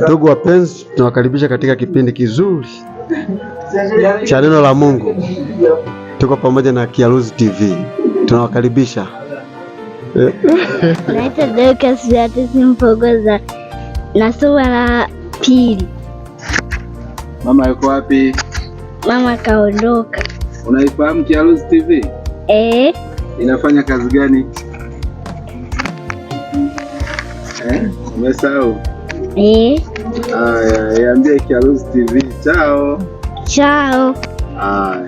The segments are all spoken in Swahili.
Ndugu wapenzi, tunawakaribisha katika kipindi kizuri cha neno la Mungu. Tuko pamoja na Kialuzi TV, tunawakaribisha. Naitwa Dorcas Beatrice Mpogoza, nasoma la pili. Mama yuko wapi? Mama kaondoka. Unaifahamu Kialuzi TV? Eh. Inafanya kazi gani? Umesahau? Eh. Aya, iambie Kialuzi TV. Chao. Chao. Aya.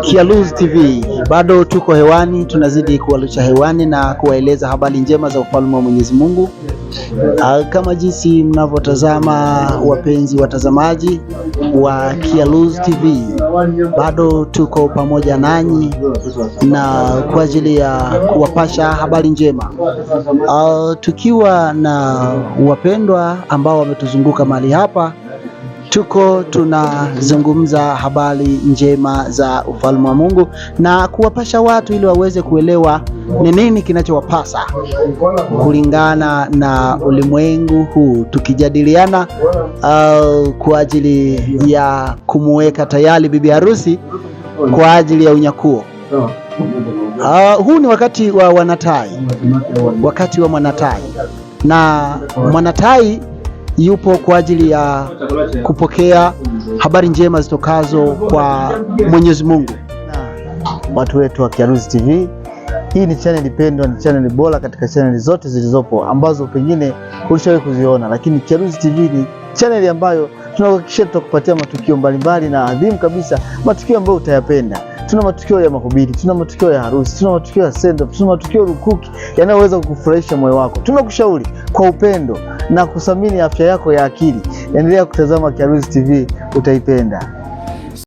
Kialuzi TV bado tuko hewani, tunazidi kuwalusha hewani na kuwaeleza habari njema za ufalme wa Mwenyezi Mungu. Kama jinsi mnavyotazama, wapenzi watazamaji wa Kialuzi TV, bado tuko pamoja nanyi na kwa ajili ya kuwapasha habari njema, tukiwa na wapendwa ambao wametuzunguka mahali hapa. Tuko tunazungumza habari njema za ufalme wa Mungu na kuwapasha watu ili waweze kuelewa ni nini kinachowapasa kulingana na ulimwengu huu, tukijadiliana kwa ajili ya kumuweka tayari bibi harusi kwa ajili ya unyakuo. Huu ni wakati wa wanatai, wakati wa mwanatai, na mwanatai yupo kwa ajili ya kupokea habari njema zitokazo kwa Mwenyezi Mungu. Watu wetu wa Kialuzi TV, hii ni channel pendwa, ni channel bora katika channel zote zilizopo ambazo pengine ulishawahi kuziona, lakini Kialuzi TV ni channel ambayo tunahakikisha tutakupatia matukio mbalimbali na adhimu kabisa, matukio ambayo utayapenda. Tuna matukio ya mahubiri, tuna matukio ya harusi, tuna matukio ya send off, tuna matukio rukuki yanayoweza kukufurahisha moyo wako. Tunakushauri kwa upendo na kuthamini afya yako ya akili, endelea kutazama Kialuzi TV, utaipenda.